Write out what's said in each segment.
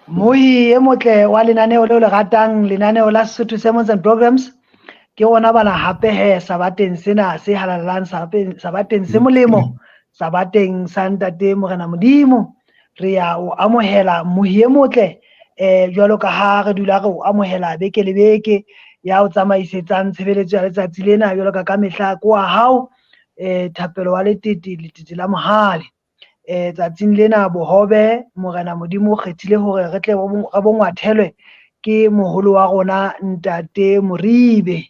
Mohi e motle wa lenaneo leo le ratang, lenaneo la Sesotho Sermons and Programs, ke rona bana hape he sabateng sena se halalelang, sabateng se molemo, sabateng sa Ntate Morena Modimo. Re ya o amohela mohi e motle, jwalo ka ha re dula re o amohela beke le beke, ya o tsamaisetsang tshebeletso ya letsatsi lena jwalo ka ka mehla ke wa hao, Thapelo wa Letete, Letete la Mohale. Tsatsing lena bohobe Morena Modimo o kgethile hore re tle re bongwathelwe ke moholo wa rona Ntate Moribe.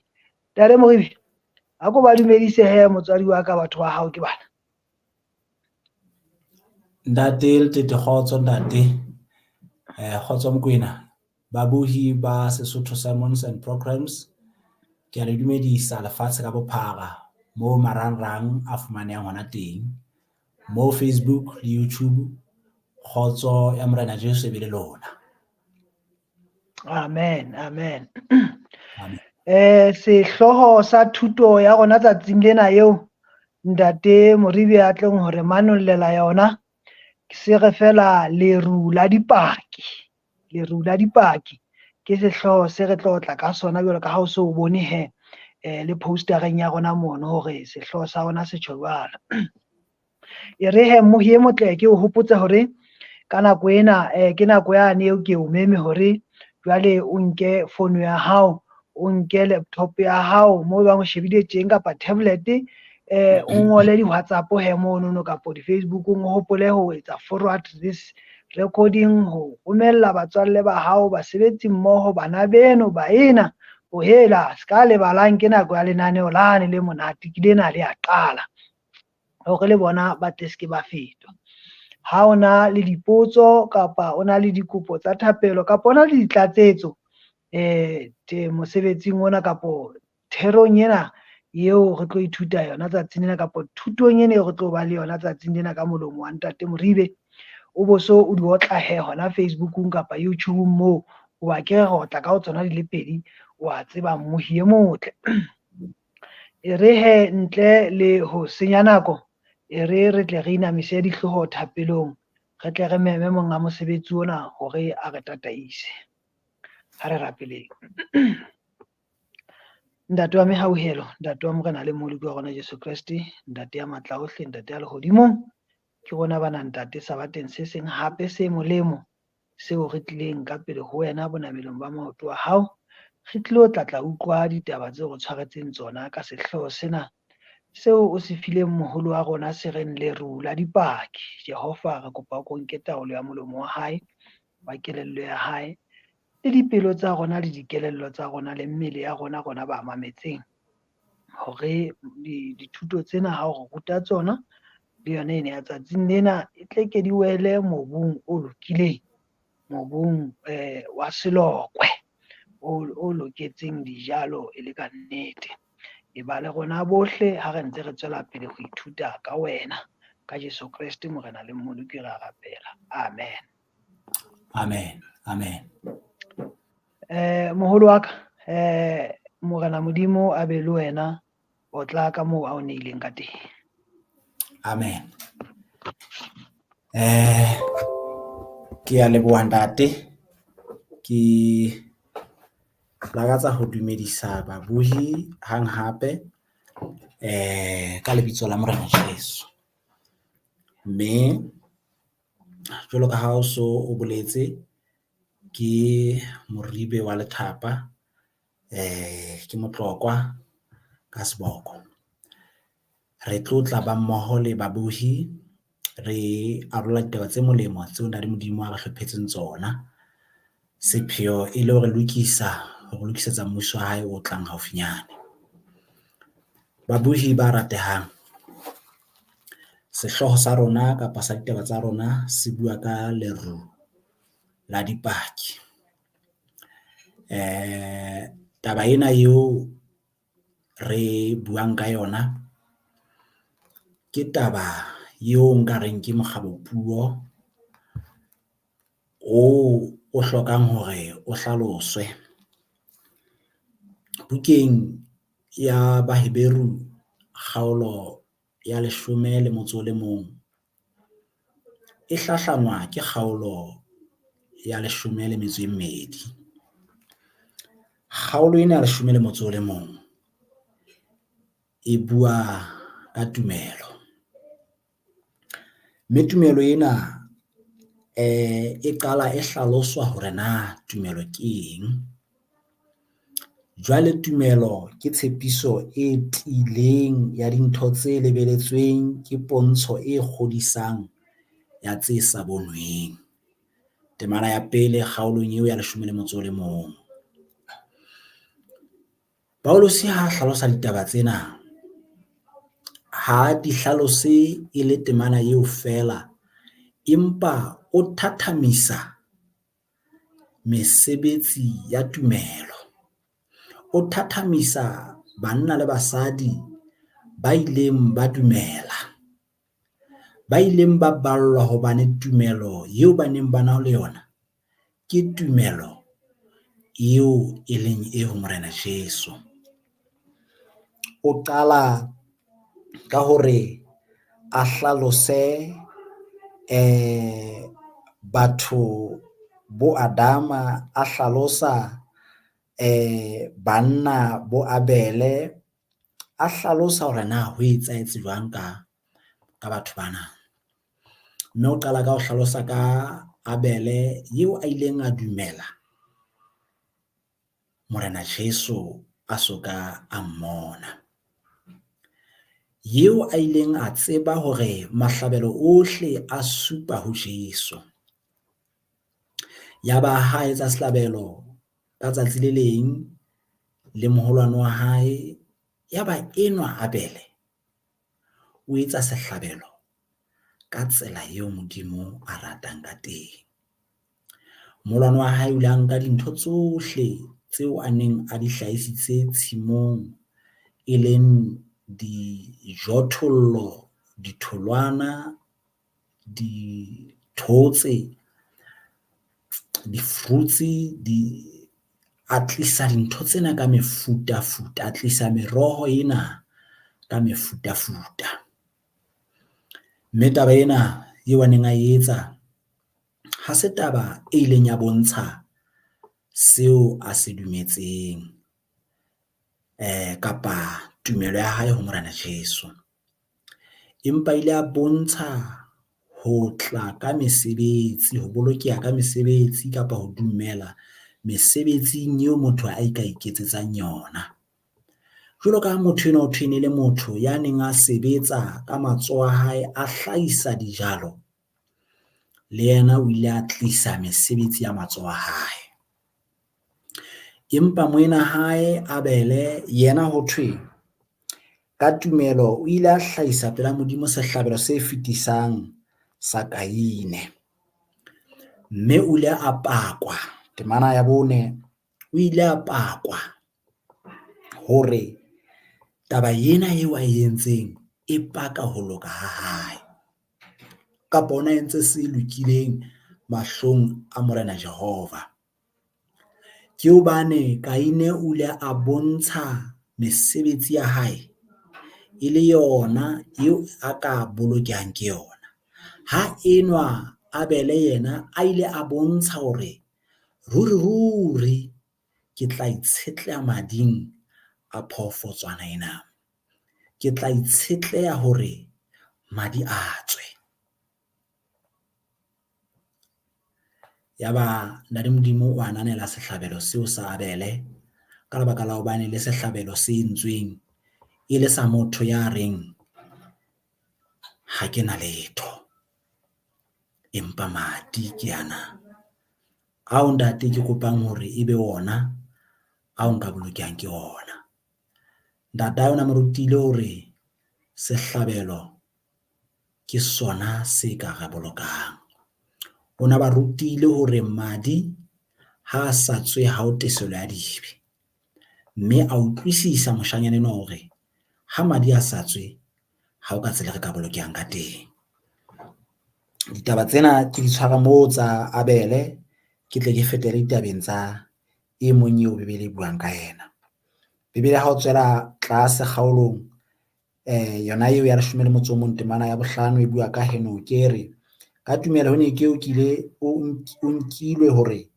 Ntate Moribe, a ko ba dumedise he motswadi wa ka, batho ba hao ke bana. Ntate Letete, kgotso ntate. Kgotso Mokoena. Babohi ba Sesotho Sermons and Programs, ke a le dumedisa lefatshe ka bophara moo marangrang a fumanehang hona teng, mo Facebook le YouTube. Kgotso ya Morena Jesu e be le lona. Amen, amen. Amen. Sehlooho sa thuto ya rona tsatsing lena eo Ntate Moribe a tleng hore manollela yona, se re fela leru la dipaki. Leru la dipaki ke sehlooho se re tlo tla ka sona jwalo ka ha o so o bone he, le postereng ya rona mono hore sehlooho sa rona se tjho jwalo. E re he mohi e motle, ke o hopotse hore ka nako ena, ke nako yane eo ke o meme hore jwale o nke fono ya hao, o nke laptop ya hao moo bang o shebile teng kapa tablet, o ngole di-WhatsApp he monono kapa di-Facebookong, o hopole ho etsa forward this recording, ho romella batswalle ba hao, basebetsi mmoho, bana beno, baena, ho hela se ka lebalang ke nako ya lenaneo lane le monate ke lena le a qala, hore le bona ba tle se ke ba fetwa. Ha o na le dipotso kapa o na le dikopo tsa thapelo kapa o na le ditlatsetso mosebetsing ona kapo therong ena eo re tlo ithuta yona tsatsing lena kapo thutong ena eo re tlo ba le yona tsatsing lena ka molomo wa Ntate Moribe, o bo so o di otla he hona Facebookong kapa YouTubeong moo, hoba ke re otla ka ho tsona di le pedi, wa tseba mmohi e motle. E re he ntle le ho senya nako, e re re tle re inamise dihlooho thapelong, re tle re meme monga mosebetsi ona hore a re tataise. Ha re rapeleng. Ntate wa mehauhelo, Ntate wa Morena le Mmoloki wa rona Jesu Kreste, Ntate ya matla ohle, Ntate ya lehodimong, ke rona bana Ntate sabateng se seng hape se molemo seo re tlileng ka pele ho wena bonamelong ba maoto a hao. Re tlilo tla utlwa ditaba tseo re tshwaretseng tsona ka sehlooho sena seo o se fileng moholo wa rona se reng leru la dipaki. Jehova, re kopa o ko nke taolo ya molomo wa hae, wa kelello ya hae, le dipelo tsa rona le dikelello tsa rona le mmele ya rona, rona ba mametseng, hore dithuto tsena ha o re ruta tsona le yona ena ya tsatsing lena e tle ke di wele mobung o lokileng, mobung wa selokwe o loketseng dijalo e le ka nnete. E ba le rona bohle ha re ntse re tswela pele ho ithuta ka wena, ka Jesu Kreste Morena le Mmoloki re a rapela. Amen. Amen. Amen. Moholo wa ka, Morena Modimo a be le wena, o tla ka moo a o neileng ka teng. Amen. Ke a leboha ntate. Ke lakatsa ho dumedisa babohi hang hape, ka lebitso la Morena Jesu. Mme jwalo ka ha o so o boletse, ke Moribe wa Lethapa, ke Motlokwa ka seboko. Re tlotla ba mmoho le babohi, re arola ditaba tse molemo tseo Ntate Modimo a re hlophetseng tsona. Sepheo e le hore lokisa, hore lokisetsa mmuso wa hae o tlang haufinyane. Babohi ba ratehang, sehlooho sa rona kapa sa ditaba tsa rona se bua ka leru la dipaki. Taba ena eo re buang ka yona ke taba eo nka reng ke mokgabo puo o hlokang hore o hlaloswe. Bukeng ya Baheberu kgaolo ya 11 e hlahlangwa ke kgaolo ya 12. Kgaolo ena ya 11 e bua ka tumelo, mme tumelo ena e qala e hlaloswa hore na tumelo ke eng. Jwale tumelo ke tshepiso e tiileng ya dintho tse lebeletsweng, ke pontsho e kgodisang ya tse sa bonweng. Temana ya pele kgaolong eo ya 11. Paulus ha hlalosa ditaba tsena, ha di hlalose e le temana eo fela, empa o thathamisa mesebetsi ya tumelo. O thathamisa banna le basadi ba ileng ba dumela, ba ileng ba ballwa hobane tumelo eo ba neng ba na le yona ke tumelo eo e leng e ho Morena Jesu. O qala ka hore a hlalose batho bo Adama, a hlalosa banna bo Abele, a hlalosa hore na ho etsahetse jwang ka batho bana. Mme o qala ka ho hlalosa ka Abele eo a ileng a dumela Morena Jesu a soka a mmona. Eo a ileng a tseba hore mahlabelo ohle a supa ho Jesu. Yaba ha etsa sehlabelo ka tsatsi le leng le moholwane wa hae, yaba enwa Abele o etsa sehlabelo ka tsela eo Modimo a ratang ka teng. Moholwane wa hae o ile a nka dintho tsohle tseo a neng a di hlahisitse tshimong, e leng dijothollo, ditholwana, dithotse, di-fruits, a tlisa dintho tsena ka mefutafuta, a tlisa meroho ena ka mefutafuta. Mme taba ena eo a neng a etsa ha se taba e ileng ya bontsha seo a se dumetseng kapa tumelo ya hae ho Morena Jesu. Empa ile a bontsha ho tla ka mesebetsi, ho bolokeha ka mesebetsi kapa ho dumela mesebetsing eo motho a ka iketsetsang yona. Jwalo ka ha motho enwa ho thwe e ne le motho ya neng a sebetsa ka matsoho a hae, a hlahisa dijalo, le yena o ile a tlisa mesebetsi ya matsoho a hae. Empa moena hae Abele yena ho thwe ka tumelo o ile a hlahisa pela Modimo sehlabelo se fetisang sa Kaine, mme o ile a pakwa, temana ya 4, o ile a pakwa hore taba ena eo a e entseng e paka ho loka ha hae, kapa ona entse se lokileng mahlong a Morena Jehova. Ke hobane Kaine o ile a bontsha mesebetsi ya hae e le yona eo a ka bolokehang ke yona. Ha enwa Abele yena a ile a bontsha hore ruri ruri ke tla itshetleha mading a phoofotswana ena. Ke tla itshetleha hore madi a tswe. Yaba Ntate Modimo o ananela sehlabelo seo sa Abele ka lebaka la hobane le sehlabelo se entsweng e le sa motho ya reng ha ke na letho, empa madi ke ana ao ntate ke kopang hore ebe ona ao nka bolokehang ke ona. Ntatae o na mo rutile hore sehlabelo ke sona se ka re bolokang. O na ba rutile hore madi ha a sa tswe ha o teselo ya dibe, mme a utlwisisa moshanyana enwa hore ha madi a sa tswe ha o ka tsela re ka bolokehang ka teng. Ditaba tsena ke di tshwara moo tsa Abele, ke tle ke fetele ditabeng tsa e mong eo Bibele e buang ka yena. Bibele ha o tswela tlase kgaolong yona eo ya 11 temana ya 5 e bua ka Henoke e re, Ka tumelo ho ne ke o kile o nkilwe hore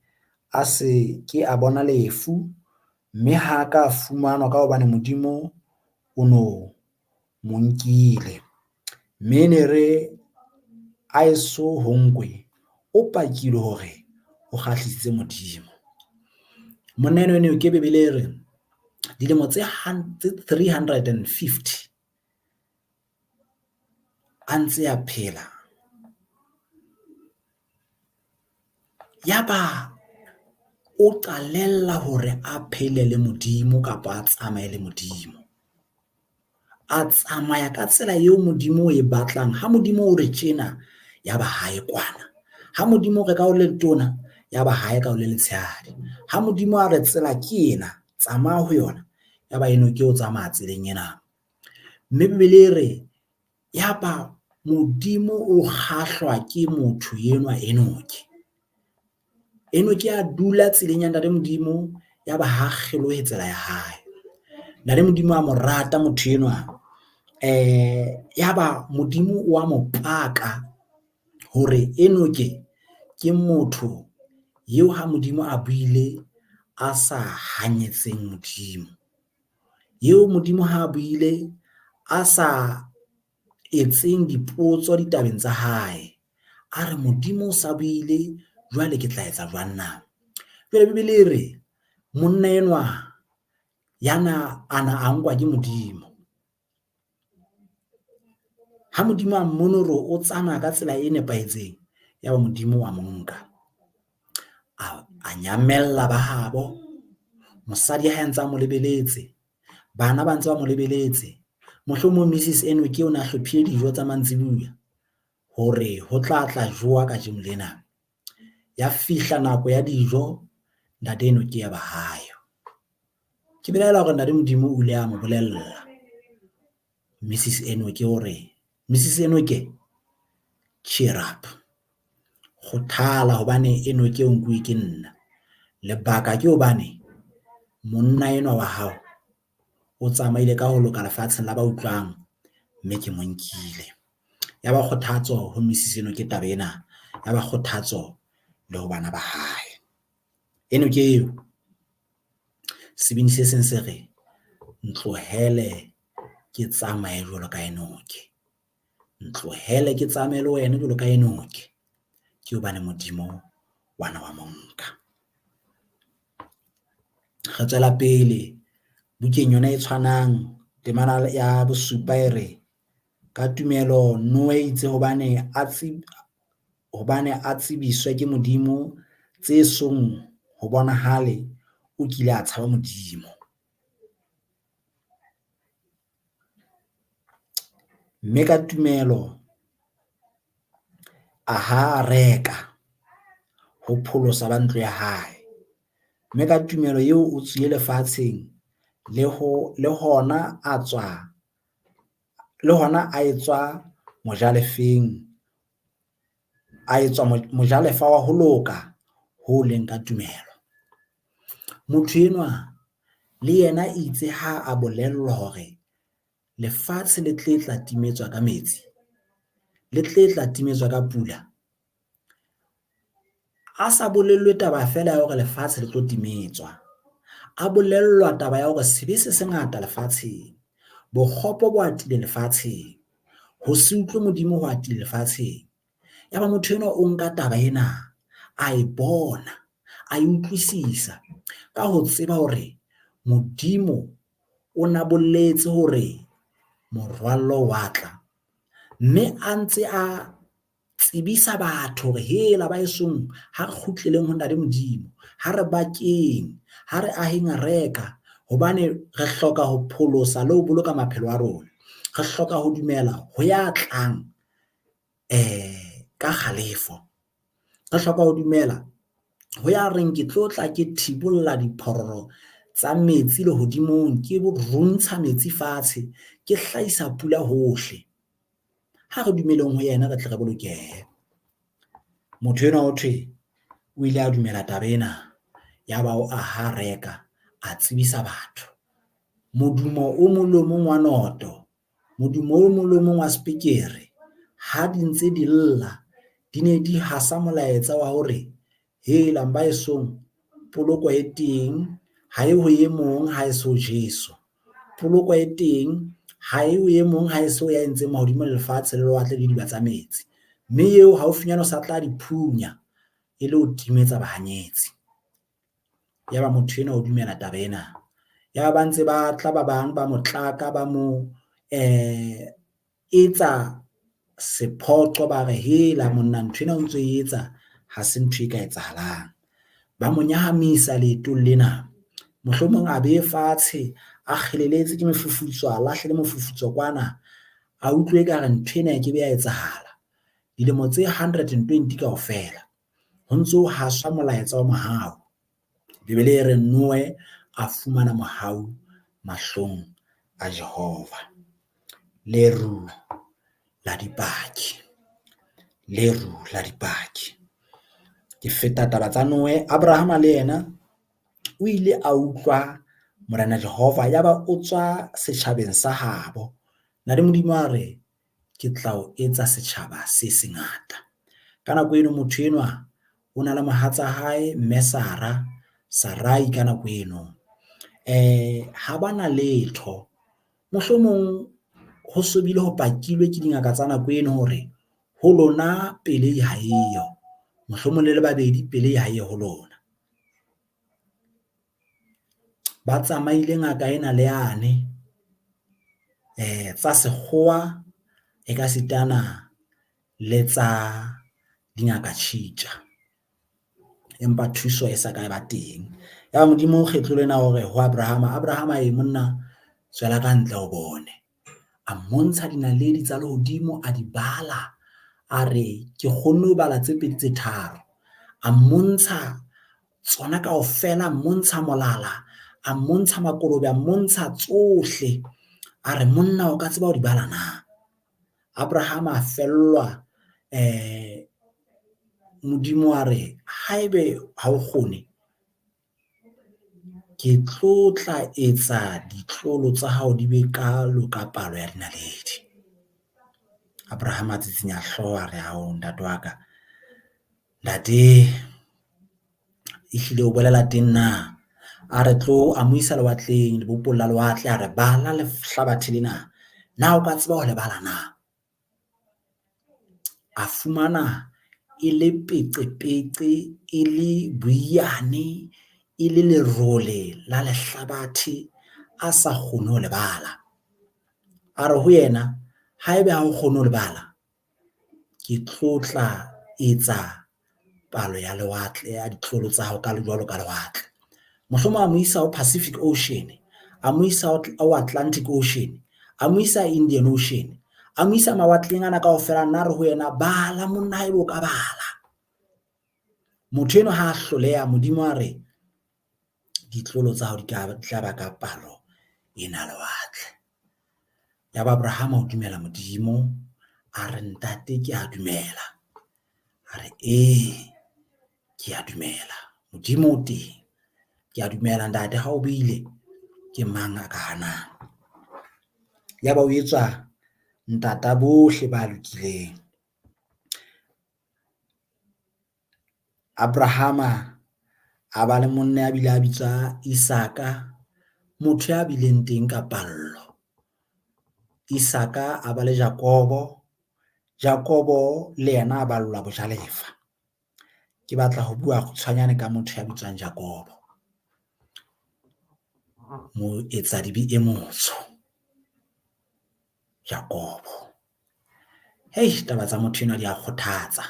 a se ke a bona lefu, mme ha ka fumanwa ka hobane Modimo o no mo nkile. Mme ne re a eso ho nkwe, o pakilwe hore o kgahlisitse Modimo. Monna enwa Enoke Bebele e re dilemo tse 350 a ntse a phela, ya ba o qalella hore a phele le Modimo kapa a tsamaye le Modimo. A tsamaya ka tsela eo Modimo o e batlang ha Modimo o re tjena ya ba hae kwana, ha Modimo o re ka ho le letona ya ba hae ka ho le letshehadi, ha Modimo a re tsela ke ena tsamaya ho yona ya ba Enoke o tsamaya tseleng ena, mme Bebele e re ya ba Modimo o kgahlwa ke motho enwa Enoke. Enoke a dula tseleng ya ntate Modimo ya ba ha kgelohe tsela ya hae. Ntate Modimo a mo rata motho enwa ya ba Modimo wa mo paka hore Enoke ke motho eo ha Modimo a buile a sa hanyetseng Modimo, eo Modimo ha a buile a sa etseng dipotso ditabeng tsa hae, a re Modimo o sa buile jwale ke tla etsa jwang na. Jwale Bebele e re monna enwa ya na a na a nkwa ke Modimo, ha Modimo a mmone hore o tsamaya ka tsela e nepahetseng, ya ba Modimo wa mo nka a nyamella ba habo, mosadi ya hae a ntse a mo lebeletse, bana ba ntse ba mo lebeletse, mohlomong Mrs Enoke o ne a hlophile dijo tsa mantsibuya hore ho tla tla jowa kajeno lena. Ya fihla nako ya dijo ntate Enoke ya ba hayo. Ke belaela hore ntate Modimo o ile a mo bolella Mrs Enoke hore Mrs Enoke cheer up, kgothala hobane Enoke o nkuwe ke nna. Lebaka ke hobane monna enwa wa hao o tsamaile ka ho loka lefatsheng la ba utlwang, mme ke mo nkile. Ya ba kgothatso ho Mrs Enoke taba ena, ya ba kgothatso le ho bana ba hae. Enoke eo sebini se seng se re ntlohele ke tsamaye jwalo ka Enoke, ntlohele ke tsamaye le wena jwalo ka Enoke, ke hobane Modimo wa na wa mo nka. Re tswela pele bukeng yona e tshwanang temana ya bosupa e re, ka tumelo Noe itse hobane a tsebiswe ke Modimo tse song ho bonahale, o kile a tshaba Modimo. Mme ka tumelo a ha areka ho pholosa ba ntlo ya hae, mme ka tumelo eo o tswile lefatsheng le hona a tswa le hona a etswa mojalefeng a etswa mojalefa wa ho loka ho leng ka tumelo. Motho enwa le yena itse ha a bolellwa hore lefatshe le tle tla timetswa ka metsi, le tle tla timetswa ka pula, a sa bolellwe taba feela ya hore lefatshe le tlo timetswa, a bolellwa taba ya hore sebe se se ngata lefatsheng, bokgopo bo atile lefatsheng, ho se utlwe Modimo ho atile lefatsheng. Ya ba motho enwa o nka taba ena a e bona, a e utlwisisa ka ho tseba hore Modimo o na boletse hore morwallo wa tla, mme a ntse a tsebisa batho hore hela ba hesong ha re kgutleleng ho ntate Modimo, ha re bakeng, ha re aheng areka hobane re hloka ho pholosa le ho boloka maphelo a rona. Re hloka ho dumela ho ya tlang ka kgalefo, re hloka ho dumela ho ya reng ke tlo tla ke thibolla diphororo tsa metsi lehodimong, ke runtsha metsi fatshe, ke hlahisa pula hohle. Ha re dumeleng ho yena re tle re bolokehe. Motho enwa ho thwe o ile a dumela taba ena ya ba o aha reka a tsebisa batho. Modumo o mong le o mong wa noto, modumo o mong le o mong wa sepikere ha di ntse di lla. Di ne di hasa molaetsa wa hore helang ba hesong poloko e teng ha e ho e mong ha e so Jeso. Poloko e teng ha e ho e mong ha e so ya entseng mahodimo le lefatshe le lewatle le diba tsa metsi. Mme eo haufinyane o sa tla di phunya e le ho timetsa bahanyetsi. Ya ba motho enwa o dumela taba ena, ya ba ntse ba tla ba bang ba mo tlaka, ba mo etsa sephoqo, ba re hela monna nthwena o ntso e etsa ha se ntho e ka etsahalang. Ba mo nyahamisa leetong lena, mohlomong a be fatshe a kgeleletse ke mofufutso, a lahlele mofufutso kwana, a utlwe ekare nthwena e ke be ya etsahala. Dilemo tse 120 kaofela ho ntso haswa molaetsa wa mohau. Bibele e re Noe a fumana mohau mahlong a Jehova. Leru la dipaki, leru la dipaki. Ke feta taba tsa Noe. Abrahama le yena o ile a utlwa Morena Jehova yaba o tswa setjhabeng sa habo. Na le Modimo a re ke tla o etsa setjhaba se sengata. Ka nako eno motho enwa o na le mohatsa hae mme Sara, Sarai ka nako eno. Ha ba na letho, mohlomong ho so bile ho pakilwe ke dingaka tsa nako eno hore ho lona pelehi ha eyo, mohlomong le le babedi pelehi ha eyo ho lona. Ba tsamaile ngaka ena le yane tsa sekgowa e ka sitana le tsa dingaka tjhitja, empa thuso e sa ka e ba teng. Ya ba Modimo kgetlo lena hore ho Abrahama, Abrahama e monna tswela ka ntle o bone. A mmontsha dinaledi tsa lehodimo a di bala, a re ke kgonne ho bala tse pedi tse tharo. A mmontsha tsona kaofela, a mmontsha molala, a mmontsha makolobe, a mmontsha tsohle. A re monna o ka tseba ho di bala na? Abrahama a fellwa Modimo a re haebe ha o kgone ke tlo tla etsa ditlolo tsa hao di be kalo ka palo ya dinaledi. Abrahama a tsitsinya hlooho a re ao ntate wa ka, ntate ehlile o bolela teng na? A re tlo a mo isa lewatleng lebopong la lewatle a re bala lehlabathe lena, na o ka tseba ho le bala na? A fumana e le peqepeqe, e le boiyane, e le lerole la lehlabathe a sa kgone ho le bala. A re ho yena haebe ha o kgone ho le bala, ke tlo tla etsa palo ya lewatle ya ditlolo tsa hao ka jwalo ka lewatle. Mohlomong a mo isa ho Pacific Ocean, a mo isa ho Atlantic Ocean, a mo isa Indian Ocean, a mo isa mawatleng ana kaofela, nna re ho yena bala monna haebe o ka bala. Motho enwa ha a hloleha Modimo a re ditlolo tsa hao di tla ba ka palo ena lewatle. Ya ba Abrahama o dumela Modimo a re ntate ke a dumela. A re ee ke a dumela Modimo o teng. Ke a dumela ntate ha o buile ke mang a ka hanang. Ya ba o etswa ntata bohle ba lokileng. Abrahama a ba le monna ya bile a bitswa Isaka, motho ya bileng teng ka pallo. Isaka a ba le Jakobo, Jakobo le yena a ballwa bojalefa. Ke batla ho bua kgutshwanyane ka motho ya bitswang Jakobo, moetsadibe e motsho Jakobo. Hei taba tsa motho enwa di a kgothatsa.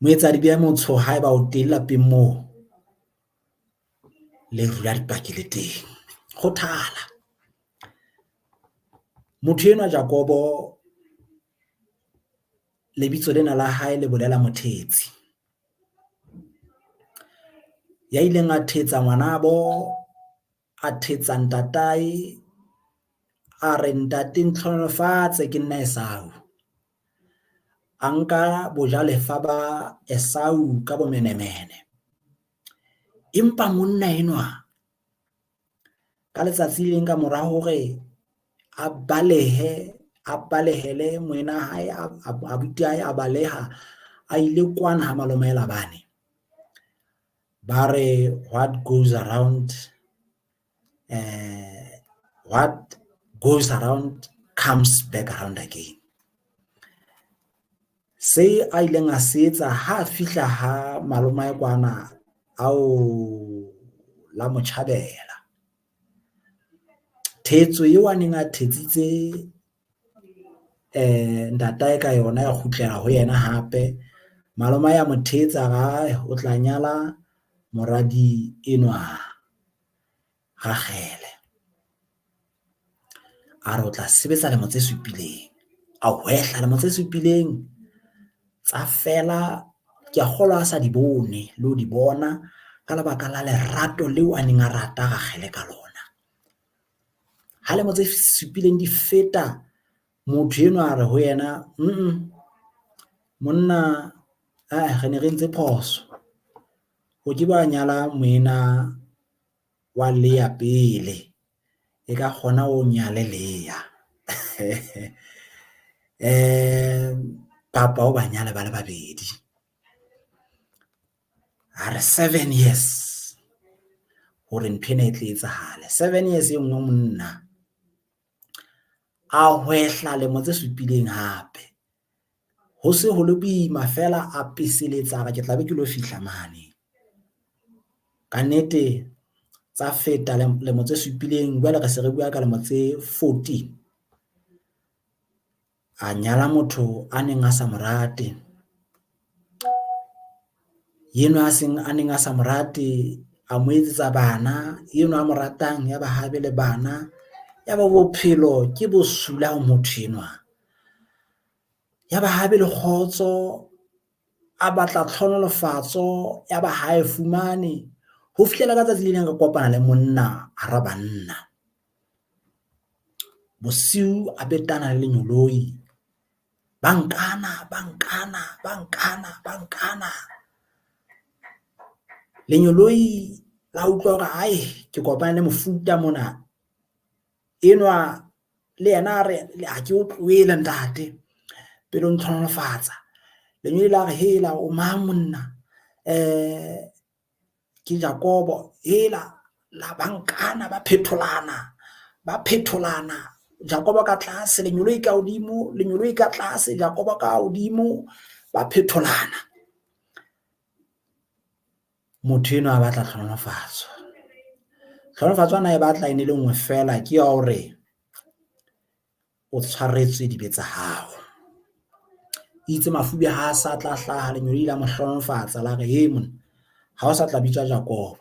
Moetsadibe ya motsho haeba o teng lapeng moo leru la dipaki le teng, kgothala. Motho enwa Jakobo lebitso lena la hae le bolela mothetsi. Ya ileng a thetsa ngwanabo, a thetsa ntatae, a re ntate ntlhonolofatse ke nna Esau. A nka bojalefa ba Esau ka bomenemene. Empa monna enwa ka letsatsi le leng ka mora hore a balehe a balehele moena hae, abuti hae a baleha a ile kwana ha malome Labane. Ba re what goes around what goes around comes back around again. Se a ileng a se etsa ha a fihla ha malomae kwana ao la motjhabela. Thetso eo a neng a thetsitse ntatae ka yona ya kgutlela ho yena hape. Malomae a mo thetsa a re o tla nyala moradi enwa Ragele. A re o tla sebetsa lemo tse supileng, a hwehla lemo tse supileng tsa fela, ke a kgolwa a sa di bone le ho di bona ka lebaka la lerato leo a neng a rata Ragele ka lona. Ha lemo tse supileng di feta, motho enwa a re ho yena monna ae re ne re entse phoso, o ke be wa nyala moena wa Leya pele, e ka kgona o nyale Leya kapa o ba nyale ba le babedi. A re 7 years hore nthwena e tle etsahale, 7 years e nngwe monna a hwehla lemo tse supileng hape, ho se ho le boima fela a peseletsa a re ke tla be ke lo fihla mane. Kannete tsa feta lemo tse supileng, jwale re se re bua ka lemo tse 14. A nyala motho a neng a sa mo rate, enwa a neng a sa mo rate a mo etsetsa bana, enwa a mo ratang ya ba ha be le bana, ya ba bophelo ke bosula ho motho enwa. Ya ba ha be le kgotso, a batla tlhonolofatso ya ba ha e fumane, ho fihlela ka tsatsi le leng re kopana le monna hara banna. Bosiu a betana le lenyoloi, ba nkana, ba nkana, ba nkana, ba nkana. Lenyoloi la utlwa hore ae ke kopane le mofuta mona, enwa le yena a re ha ke o tlohele ntate pele o ntlhonolofatsa. Lenyoloi la re hela o mang monna, ke Jakobo. Hela la ba nkana, ba phetholana, ba phetholana, Jakobo ka tlase, lenyoloi ka hodimo, lenyoloi ka tlase, Jakobo ka hodimo, ba phetholana. Motho enwa a batla tlhonolofatso, tlhonolofatso ana e batla e ne le nngwe fela, ke ya hore o tshwaretswe dibe tsa hao. Itse mafube ha a sa tla hlaha, lenyoloi la mo hlonolofatsa la re he monna, ha o sa tla bitswa Jakobo,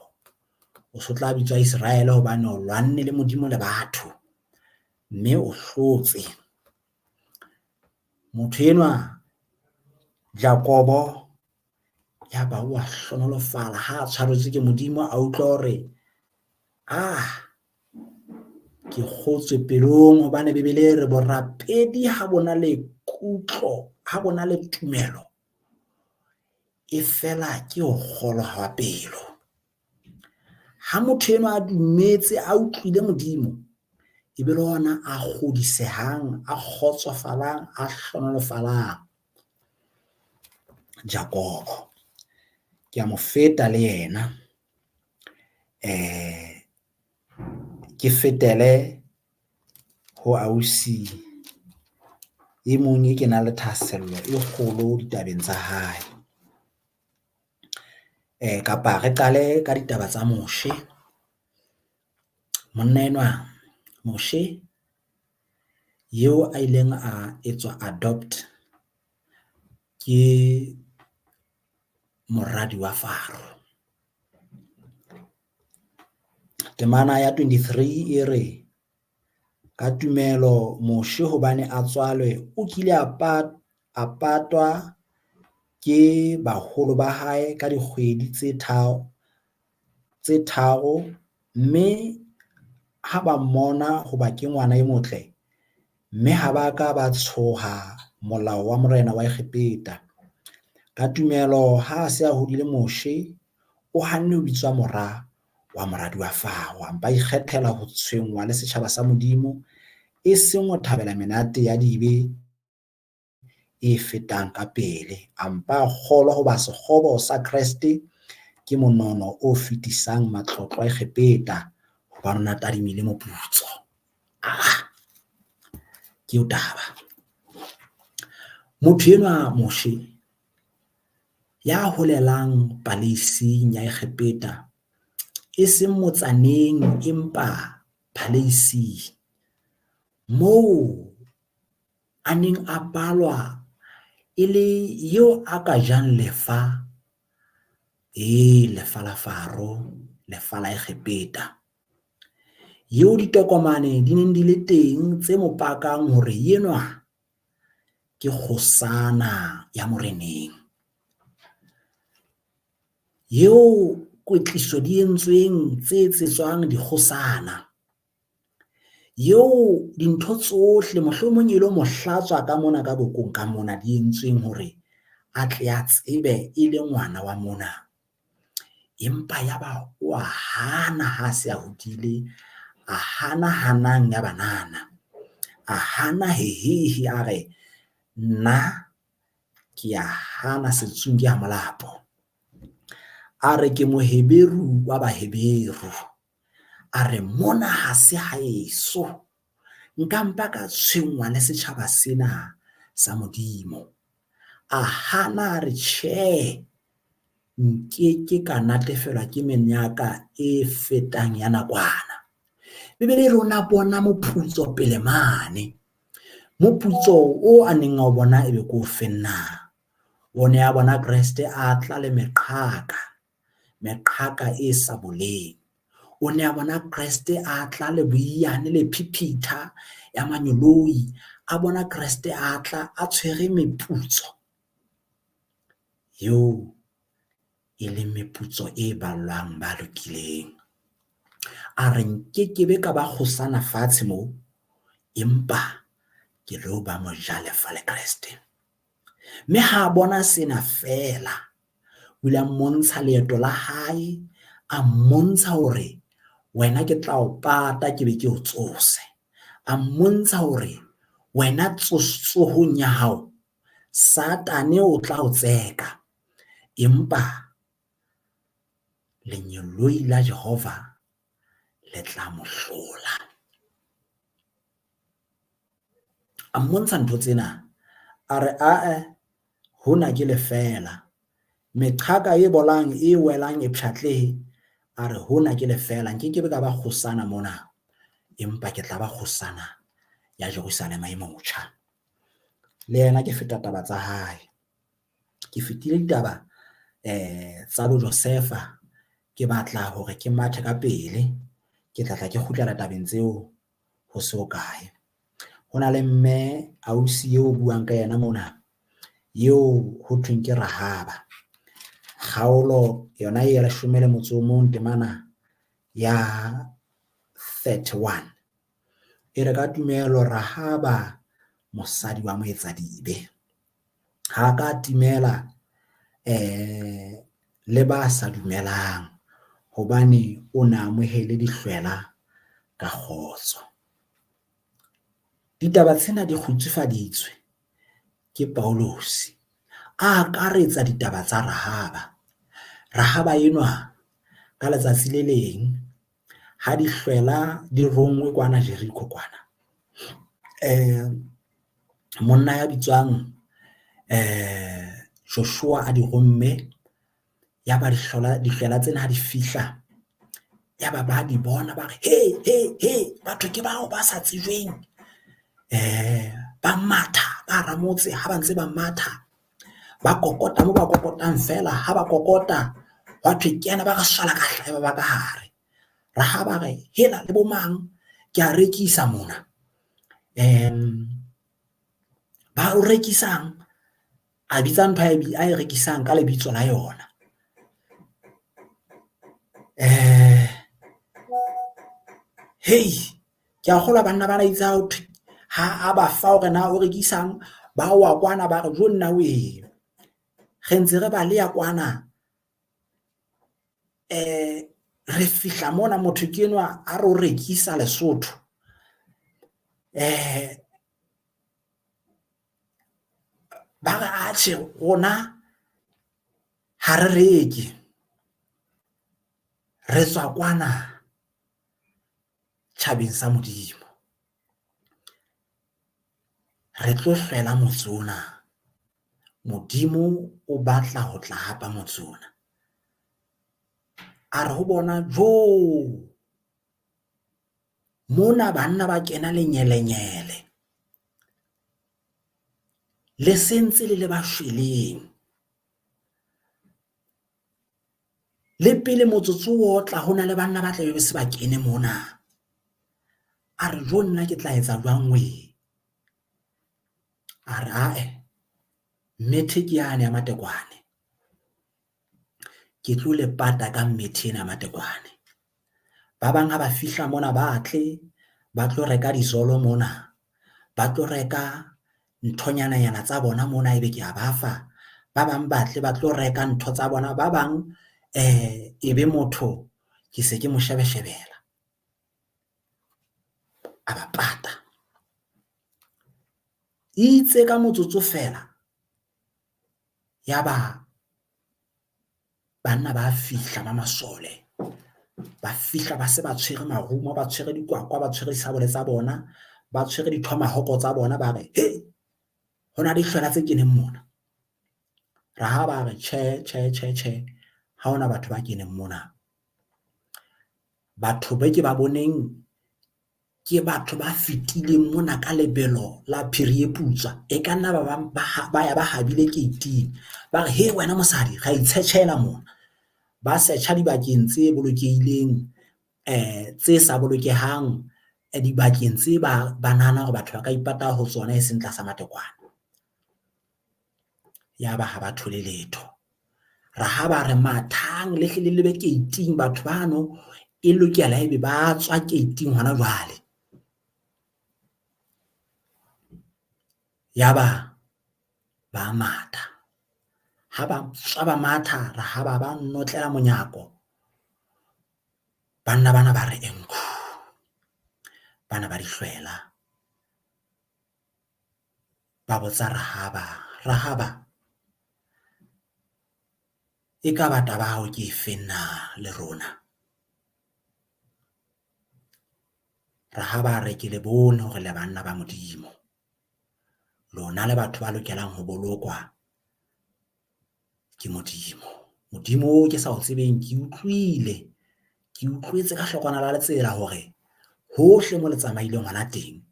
o so tla bitswa Israele hobane o lwanne le Modimo le batho mme o hlotse. Motho enwa Jakobo ya ba wa hlonolofala ha a tshwaretswe ke Modimo, a utlwa hore ke kgotswe pelong, hobane Bibele e re borapedi ha bona le kutlo, ha bona le tumelo, e fela ke ho kgolwa ha pelo. Ha motho enwa a dumetse, a utlwile Modimo, e be le hona a kgodisehang, a kgotsofalang, a hlonolofalang. Jakobo ke a mo feta le yena, ke fetele ho ausi e mong e ke nang le thahasello e kgolo ditabeng tsa hae. Kapa re qale ka ditaba tsa Moshe. Monna enwa Moshe eo a ileng a etswa adopt ke moradi wa Faro. Temana ya 23 e re ka tumelo Moshe hobane a tswalwe o kile a patwa ke baholo ba hae ka dikgwedi tse tharo, mme ha ba mmona hoba ke ngwana e motle, mme ha ba ka ba tshoha molao wa morena wa Egepeta. Ka tumelo ha a se a hodile Moshe o hanne ho bitswa mora wa moradi wa Faro, a mpa ikgethela ho tshwenngwa le setjhaba sa Modimo E seng ho thabela menate ya dibe e fetang ka pele, a mpa a kgolwa hoba sekgobo sa Kreste ke monono o fetisang matlotlo a Egepeta, hobane o na tadimile moputso. Ah, ke eo taba. Motho enwa Moshe ya holelang paleising ya Egepeta, e seng motsaneng empa paleising moo a neng a balwa e le eo a ka jang lefa, ee lefa la Faro, lefa la Egepeta. Eo ditokomane di neng di le teng tse mo pakang hore enwa ke kgosana ya moreneng. Eo kwetliso di entsweng tse etsetswang dikgosana. Eo dintho tsohle mohlomong e lo mo hlatswa ka mona ka bokong ka mona di entsweng hore a tle a tsebe e le ngwana wa mona. Empa ya ba wa hana ha se a hodile, a hana hanang ya banana, a hana hehehe a re nna ke a hana setsung ke ha molapo. A re ke Moheberu wa Baheberu, a re mona ha se haeso, nka mpa ka tshwenngwa le setjhaba sena sa Modimo. A hana a re tjhe, nkeke ka natefelwa ke menyaka e fetang ya nakwana. Bibele e re o na bona moputso pele mane. Moputso o a neng a o bona ebe ke o feng na? O ne a bona Kreste a tla le meqhaka, meqhaka e sa boleng. O ne a bona Kreste a tla le boiyane le phiphitha ya manyoloi, a bona Kreste a tla a tshwere meputso eo e leng meputso e ballwang ba lokileng. A re nkekebe ka ba kgosana fatshe moo, empa ke lo ba mojalefa le Kreste. Mme ha a bona sena feela, o ile a mmontsha leeto la hae, a mmontsha hore wena ke tla o pata ke be ke o tsose. A mmontsha hore wena tsohong ya hao, Satane o tla o tseka, empa lengeloi la Jehova le tla mo hlola. A mmontsha ntho tsena, a re ae hona ke lefeela, meqhaka e bolang e welang e pshatlehe, a re hona ke lefeela, nkekebe ka ba kgosana mona, empa ke tla ba kgosana ya Jerusalema e motjha. Le yena ke feta taba tsa hae, ke fetile ditaba tsa bo Josefa, ke batla hore ke mathe ka pele, ke tla tla ke kgutlela tabeng tseo ho se hokae. Ho na le mme ausi eo buang ka yena mona, eo ho thweng ke Rahaba. Kgaolo yona e ya 11 temana ya 31. E re ka tumelo Rahaba mosadi wa moetsadibe ha ka timela le ba sa dumelang hobane o na amohele dihlwela ka kgotso. Ditaba tsena di kgutsufaditswe ke Paulosi a akaretsa ditaba tsa Rahaba. Rahaba enwa ka letsatsi le leng ha dihlwela di ronngwe kwana Jeriko kwana, monna ya bitswang Joshua a di romme, ya ba dihlwela tsena ha di fihla, ya ba ba di bona ba re he he he, batho ke bao ba sa tsejweng. Ba matha ka hara motse, ha ba ntse ba matha ba kokota moo ba kokotang feela, ha ba kokota hwa thwe kena, ba re swala ka hlaha ba ba ka hare. Rahaba re hela le bo mang, ke a rekisa mona. Ba o rekisang, a bitsa ntho a e rekisang ka lebitso la yona. Hei ke a kgolwa banna bana itse ha thwe ha a ba fa hore na o rekisang, ba wa kwana ba re jo nna wee, re ntse re baleha kwana. Re fihla mona motho ke enwa a re o rekisa Lesotho. Ba re atjhe rona ha re reke, re tswa kwana tjhabeng sa Modimo. Re tlo hlwela motse ona, Modimo o batla ho tla hapa motse ona. A re ho bona joo, mona banna ba kena lenyelenyele, le sentse le le ba shweleng, le pele motsotso o tla hona le banna ba tla be se ba kene mona. A re jo nna ke tla etsa jwang wee? A re ae mmethe ke yane ya matekwane, ke tlo le pata ka mmethe ena ya matekwane. Ba bang ha ba fihla mona ba tle ba tlo reka disolo mona, ba tlo reka nthonyana-nyana tsa bona mona ebe ke a ba fa, ba bang ba tle ba tlo reka ntho tsa bona, ba bang e be motho ke se ke mo shebe-shebela a ba pata. Itse ka motsotso fela ya ba banna ba fihla ba masole, ba fihla ba se ba tshwere marumo, ba tshwere dikwakwa, ba tshwere disabole tsa bona, ba tshwere dithomahoko tsa bona, ba re he hona le dihlwela tse keneng mona. Ra ha ba re tjhe tjhe tjhe tjhe, ha hona batho ba keneng mona. Batho be ke ba boneng ke batho ba fetileng mona ka lebelo la phiri e putswa, e ka nna ba ya ba habile keiting, ba re he wena mosadi ra itshetjhela mona, ba setjha dibakeng tse bolokehileng tse sa bolokehang dibakeng tse ba nahana hore batho ba ka ipata ho tsona e seng tlasa matekwane. Ya ba ha ba thole letho. Ra ha ba re mathang le hle le lebe keiting batho bano e lokela ebe ba tswa keiting hona jwale. Ya ba ba matha, ha ba tswa ba matha ra ha ba ba notlela monyako, banna bana ba re enkhu, bana ba dihlwela ba botsa Rahaba, Rahaba ekaba taba ya hao ke efeng na le rona? Rahaba a re ke le bone hore le banna ba Modimo, lona le batho ba lokelang ho bolokwa ke Modimo. Modimo oo ke sa o tsebeng ke utlwile, ke utlwetse ka hlokwana la tsela hore hohle mo le tsamaileng hona teng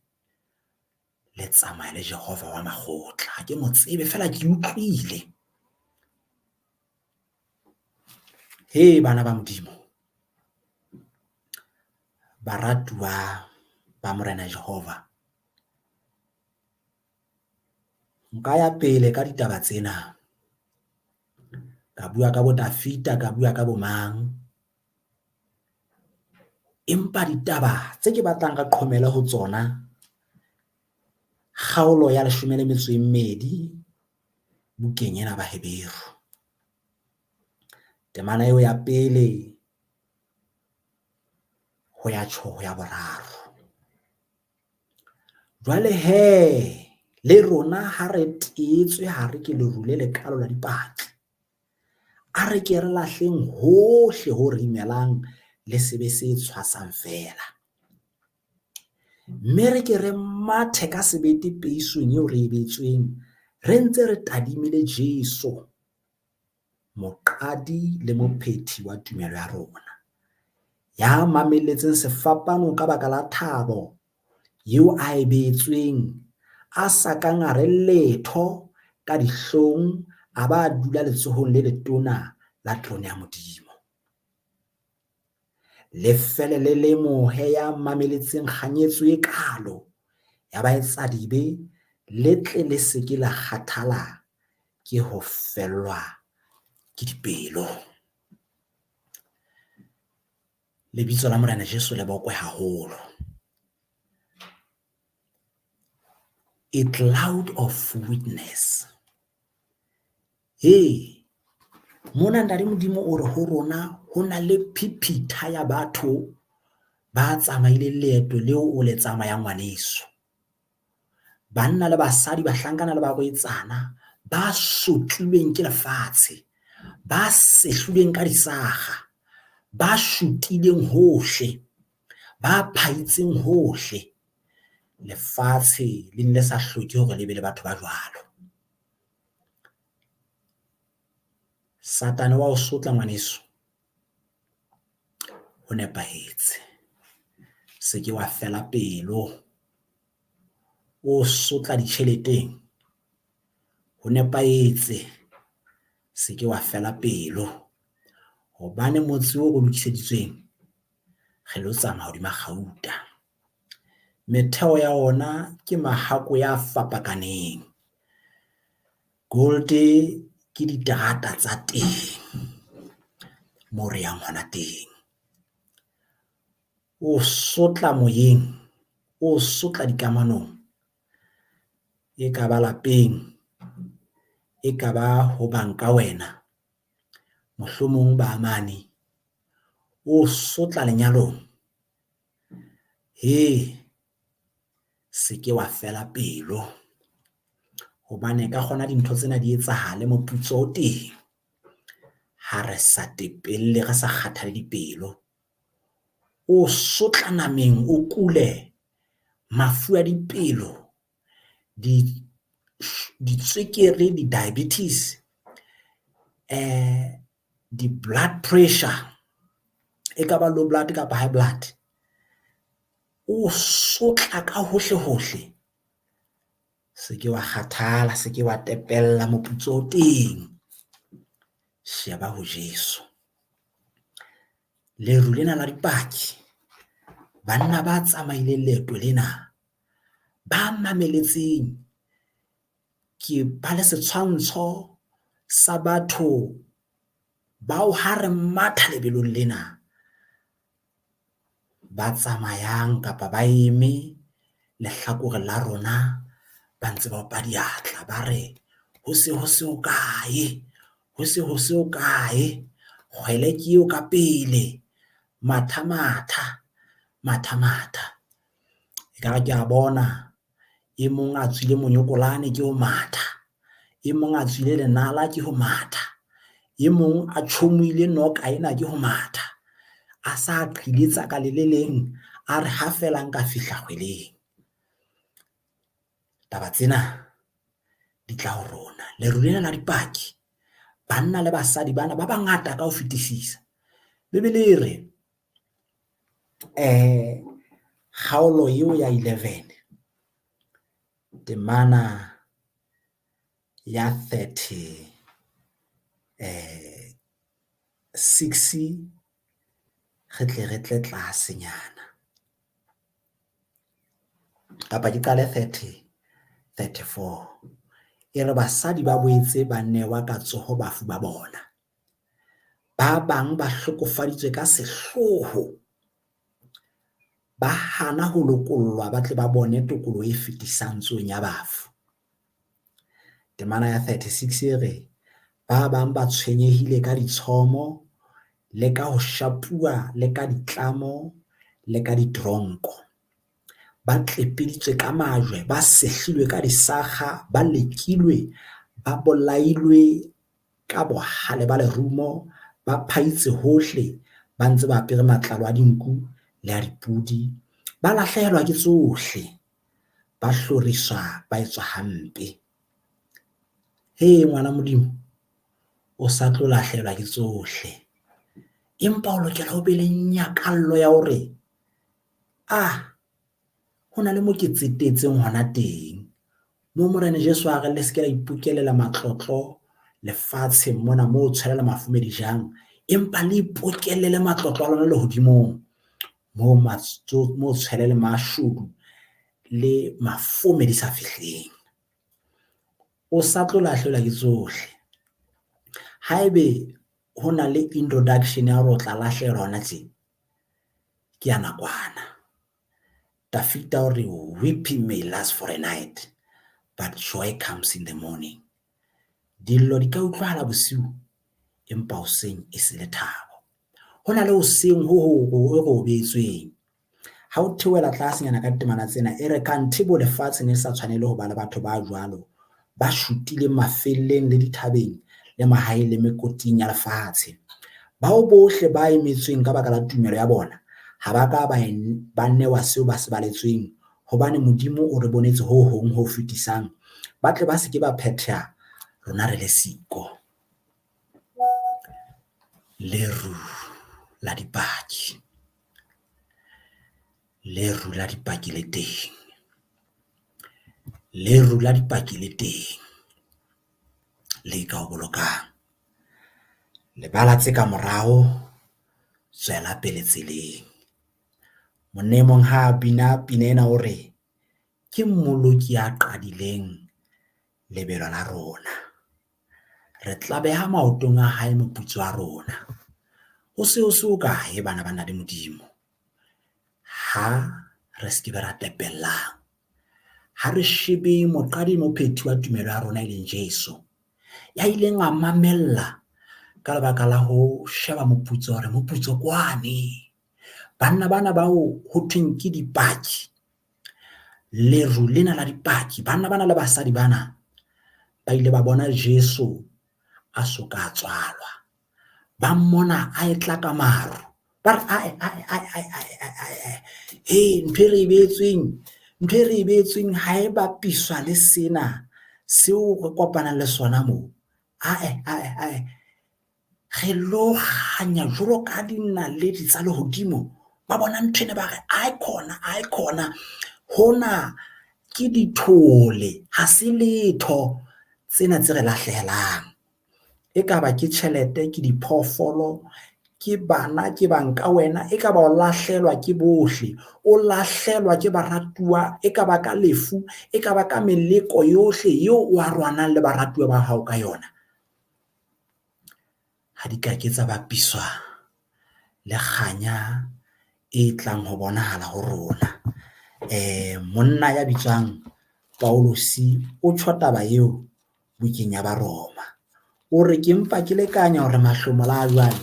le tsamaya le Jehova wa makgotla. Ha ke mo tsebe feela ke utlwile. He bana ba Modimo, baratuwa ba Morena Jehova, nka ya pele ka ditaba tsena, ka bua ka bo Dafita, ka bua ka bo mang, empa ditaba tse ke batlang re qhomele ho tsona kgaolo ya 12 bukeng ena Baheberu. Temana eo ya pele ho ya tjho ho ya boraro. Jwale he le rona ha re teetswe hare ke leru le lekalo la dipaki, a re ke re lahleng hohle ho re imelang le sebe se tshwasang feela, mme re ke re mathe ka sebete peisong eo re e beetsweng, re ntse re tadimile Jesu, moqadi le mophethi wa tumelo ya rona, ya mamelletseng sefapano ka baka la thabo eo a e beetsweng, a sa kang a re letho ka dihlong, a ba dula letsohong le letona la terone ya Modimo. Le fele le lemohe ya mameletseng kganyetso e kalo ya baetsadibe, le tle le se ke la kgathala ke ho fellwa ke dipelo. Lebitso la Morena Jesu le bokwe haholo. A cloud of witness. Hey, mona Ntate Modimo o re ho rona ho na le phiphitha ya batho ba tsamaileng leeto leo o le tsamayang ngwaneso. Banna le basadi, bahlankana le barwetsana ba sotlilweng ke lefatshe, ba sehlilweng ka disakga, ba shutileng hohle, ba phaitseng hohle. Lefatshe le ne le sa hloke hore le be le batho ba jwalo. Satane wa o sotla ngwaneso, ho nepahetse se ke wa fela pelo, o sotla ditjheleteng ho nepahetse se ke wa fela pelo hobane motse oo re lokiseditsweng re lo tsamaya hodima kgauta. Metheo ya ona ke mahakwe a fapakaneng, gold ke diterata tsa teng moo re yang hona teng. O sotla moyeng, o sotla dikamanong, e ka ba lapeng, e ka ba ho bang ka wena, mohlomong ba mane o sotla lenyalong, hee se ke wa fela pelo hobane ka kgona dintho tsena di etsahale moputso o teng ha re sa tepelle, re sa kgathale dipelo. O sotla nameng, o kule mafu a dipelo, ditswekere, di-diabetes, di-blood pressure e ka ba low blood kapa high blood o sotla ka hohle hohle. Se ke wa kgathala, se ke wa tepella moputso o teng, sheba ho Jeso. Leru lena la dipaki, banna ba tsamaileng leeto lena, ba mameletseng ke ba le setshwantsho sa batho bao ha re matha lebelong lena ba tsamayang kapa ba eme lehlakoreng la rona ba ntse ba opa diatla, ba re ho se ho se hokae, ho se ho se hokae, kgwele ke eo ka pele, matha matha, matha matha. Ekare ke a bona e mong a tswile monyokolane ke ho matha, e mong a tswile lenala ke ho matha, e mong a tjhomohile noka ena ke ho matha, a sa qhiletsa ka le le leng a re ha feela nka fihla kgweleng. Taba tsena di tla ho rona. Leru lena la dipaki, banna le basadi bana ba bangata ka ho fetisisa. Bibele e re kgaolo eo ya 11 temana ya 36 re tle re tle tlasenyana kapa ke qale 30 34 e re basadi ba boetse ba newa ka tsoho bafu ba bona, ba bang ba hlokofaditswe ka sehloho, ba hana ho lokollwa ba tle ba bone tokoloho e fetisang tsohong ya bafu. Temana ya 36 e re ba bang ba tshwenyehile ka ditshomo le ka ho shapuwa le ka ditlamo le ka diteronko, ba tlepeditswe ka majwe, ba sehlilwe ka disakga, ba lekilwe, ba bolailwe ka bohale ba lerumo, ba phaitse hohle, ba ntse ba apere matlalo a dinku le a dipodi, ba lahlehelwa ke tsohle, ba hloriswa, ba etswa hampe. He ngwana Modimo, o sa tlo lahlehelwa ke tsohle, empa o lokela ho be le nyakallo ya hore ah ho na le mo ke tsetetseng hona teng moo Morena Jesu a re le se ke la ipokelela matlotlo lefatsheng mona moo tshwela le mafumedi jang, empa le ipokellele matlotlo a lona lehodimong moo moo tshwele le mashodu le mafome di sa fihleng. O sa tlo lahlehelwa ke tsohle. Haebe ho na le introduction ya hore o tla lahlehelwa hona tje, ke ya nakwana. Dafita o re weeping may last for a night but joy comes in the morning. Dillo di ka utlwahala bosiu empa hoseng e se le thabo. Ho na le hoseng ho hong ho re ho beetsweng. Ha o theohela tlasenyana ka ditemana tsena e re kanthe bo lefatshe ne le sa tshwanele ho ba le batho ba jwalo, ba shutileng mafelleng le dithabeng le mahaeng le mekoting ya lefatshe. Bao bohle ba emetsweng ka baka la tumelo ya bona ha ba ka ba newa seo ba se baletsweng, hobane Modimo o re bonetse ho hong ho fetisang, ba tle ba se ke ba phetheha rona re le siko. Leru la dipaki, leru la dipaki le teng, leru la dipaki le teng le ka o bolokang. Lebala tse ka morao, tswela pele tseleng. Monna e mong ha a bina pina ena o re, ke mmoloki ya qadileng lebelo la rona. Re tla beha maotong a hae moputso wa rona. Ho se ho se hokae bana ba ntate Modimo, ha re se ke be ra tepellang, ha re shebeng moqadi mophethi wa tumelo ya rona e leng Jesu, ya ileng a mamella ka lebaka la ho sheba moputso hore moputso kwane. Banna bana bao ho thweng ke dipaki, leru lena la dipaki, banna bana le basadi bana ba ile ba bona Jesu a soka a tswalwa, ba mmona a etla ka maru, ba re ae ae ae ae ae ae ae, he ntho e re e beetsweng, ntho e re e beetsweng ha e bapiswa le sena seo re kopanang le sona moo. Ae ae ae, re lo kganya jwalo ka dinaledi tsa lehodimo. Ba bona ntho ena ba re ae khona, ae khona, hona ke dithole, ha se letho tsena tse re lahlehelang. Ekaba ke tjhelete, ke diphoofolo, ke bana, ke bang ka wena, ekaba o lahlelwa ke bohle, o lahlelwa ke baratuwa, ekaba ka lefu, ekaba ka meleko yohle eo o arohanang le baratuwa ba hao ka yona. Ha di ka ke tsa bapiswa le kganya e tlang ho bonahala ho rona. Monna ya bitswang Paulus o tjho taba eo bukeng ya Baroma. O re ke mpa ke lekanya hore mahlomola a jwale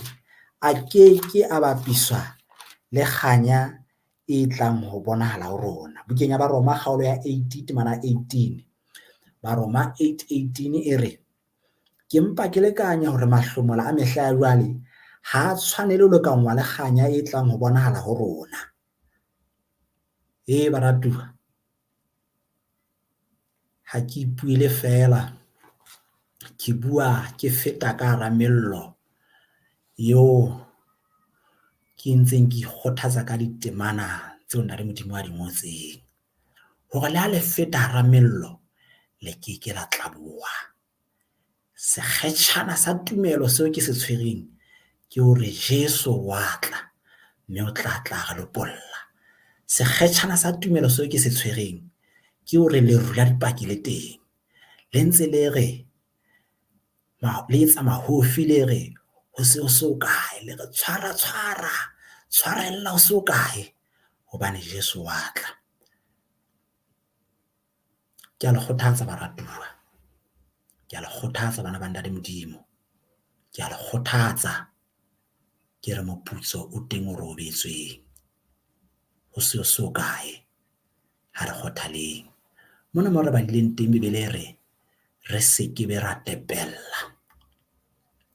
a ke ke a bapiswa le kganya e tlang ho bonahala ho rona. Bukeng ya Baroma kgaolo ya 8 temana 18. Baroma 8:18 e re ke mpa ke lekanya hore mahlomola a mehla ya jwale ha a tshwanele ho lekangwa le kganya e tlang ho bonahala ho rona. E baratuwa, ha ke ipuele fela, ke bua ke feta ka hara mello eo ke ntseng ke ikgothatsa ka ditemana tseo Ntate Modimo a di ngotseng. Hore le ha le feta hara mello le ke ke la tlaboha. Sekgetjhana sa tumelo seo ke se tshwereng ke hore Jesu wa tla mme o tla tla re lopolla. Sekgetjhana sa tumelo seo ke se tshwereng ke hore leru la dipaki le teng, le ntse le re le etsa mahofi le re ho se ho se hokae, le re tshwara tshwara tshwarella ho se hokae hobane Jesu wa tla. Ke a le kgothatsa baratuwa, ke a le kgothatsa bana ba Ntate Modimo, ke a le kgothatsa ke re moputso o teng o re o beetsweng. Ho se ho se hokae, ha re kgothaleng. Mona mo re badileng teng Bibele e re re se ke be ra tepella,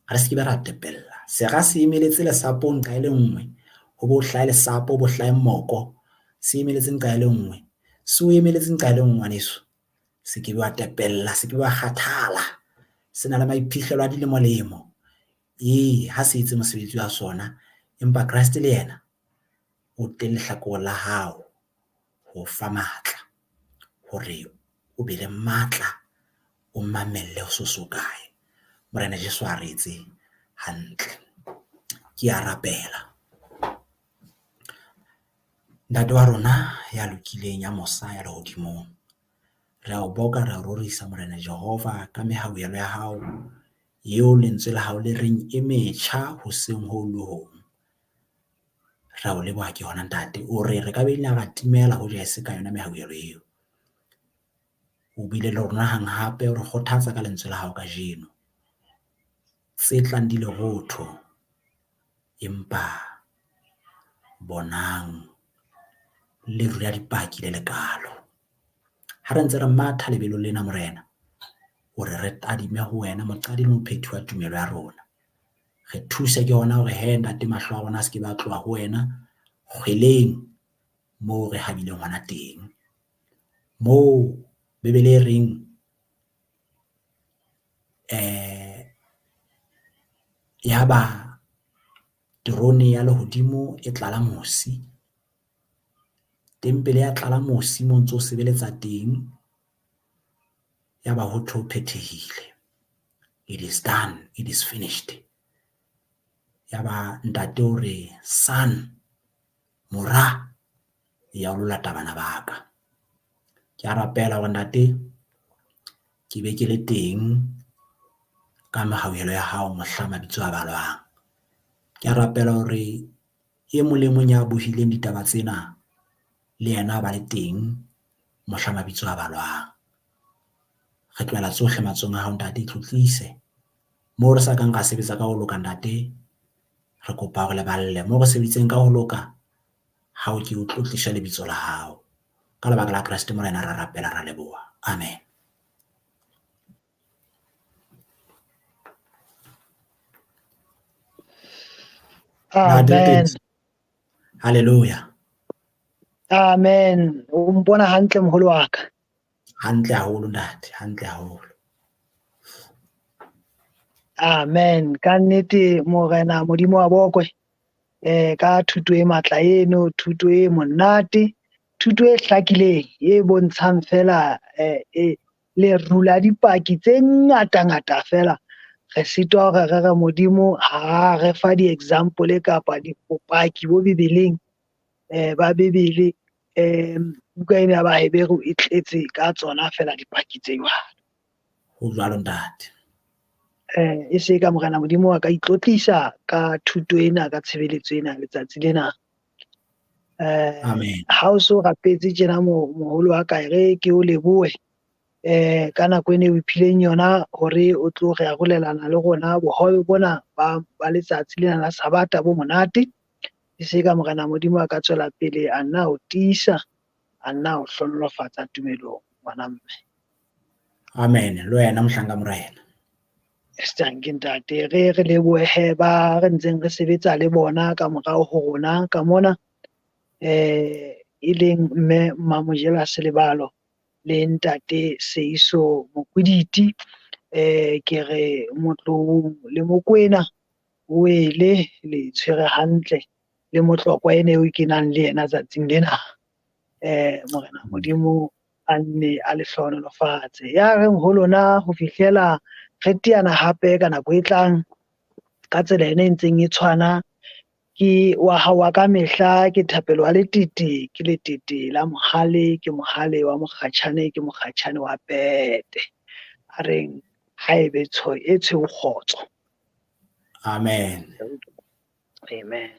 re se ke be ra tepella. Sera se emeletse lesapo nqa e le nngwe, ho bo hlahe lesapo, bo hlahe moko, se emeletse nqa e le nngwe, se o emeletse nqa e le nngwe ngwaneso. Se ke be wa tepella, se ke be wa kgathala, se na le maiphihlelo a dilemo-lemo. Ee, ha se etse mosebetsi wa sona, empa Kreste le yena o teng lehlakoreng la hao ho fa matla hore o be le matla, o mamelle ho se ho kae. Morena Jesu a re etse hantle. Ke a rapela. Ntate wa rona ya lokileng, ya mosa, ya lehodimong, re a o boka, re a o rorisa Morena Jehova ka mehauhelo ya hao eo lentswe la hao le reng e metjha hoseng ho le hong. Re a o leboha ke hona ntate, o re re ka be ra timela hoja e se ka yona mehauhelo eo. O bile le rona hang hape o re kgothatsa ka lentswe la hao kajeno. Tse tlang di lerotho, empa bonang Leru la dipaki le lekaalo. Ha re ntse re matha lebelo lena, Morena, hore re tadime ho wena, moqadi le mophethi wa tumelo ya rona. Re thuse ke hona hore he ntate mahlo a rona a se ke ba tloha ho wena kgweleng moo re habileng hona teng. Moo Bibele e reng yaba terone ya lehodimo e tlala mosi, tempele ya tlala mosi mo ntso sebeletsa teng, yaba ho thwe ho phethehile. It is done, it is finished. Yaba ntate o re son, mora, ya o lo lata bana ba ka. Ke a rapela hore ntate ke be ke le teng ka mehauhelo ya hao mohla mabitso a balwang. Ke a rapela hore e mong le mong ya bohileng ditaba tsena le yena a ba le teng mohla mabitso a balwang. Re tlohela tsohle matsohong a hao ntate, itlotlise. Moo re sa kang ra sebetsa ka ho loka ntate, re kopa hore leballe. Moo re sebeditseng ka ho loka, ha o ke o tlotliswe lebitso la hao. Ka lebaka la Kreste Morena ra rapela ra leboha. Amen. Amen. Hallelujah. Amen. O mpona hantle moholo wa ka. Hantle haholo ntate, hantle haholo. Amen. Ka nnete Morena Modimo wa bokwe ka thuto e matla eno, thuto e monate, thuto e hlakileng e bontshang fela leru la dipaki tse ngata ngata fela. Re sitwa hore re re Modimo ha re fa di-example kapa dipaki bo Bibeleng ba Bibele buka ena ya Baheberu e tletse ka tsona fela dipaki tse jwalo. Ho jwalo ntate. E se ka Morena Modimo wa ka itlotlisa ka thuto ena, ka tshebeletso ena letsatsi lena. Amen. Ha o so rapetse tjena moholo wa ka, re ke o lebohe ka nako ena o iphileng yona hore o tlo re arolelana le rona bohobe bona ba letsatsi lena la Sabata bo monate. E se ka Morena Modimo a ka tswela pele a nna o tiisa, a nna o hlonolofatsa tumelong ngwana mme. Amen. Le wena mohlanka Morena. Stanke ntate, re re lebohe ba re ntseng re sebetsa le bona ka morao ho rona ka mona, e leng mme Mamojela Selebalo le ntate Seiso Mokwiditi. Ke re Motloung le Mokwena o ele le tshwere hantle le Motlokwa ene eo ke nang le yena tsatsing lena. Morena Modimo a nne a le hlohonolofatse. Ya reng ho lona ho fihlela re teana hape ka nako e tlang ka tsela ena e ntseng e tshwana, ke wa hao wa ka mehla, ke Thapelo wa Letete, ke Letete la Mohale, ke Mohale wa Mokgatjhane, ke Mokgatjhane wa Pete. A reng ha ebe e tshweu kgotso. Amen. Amen.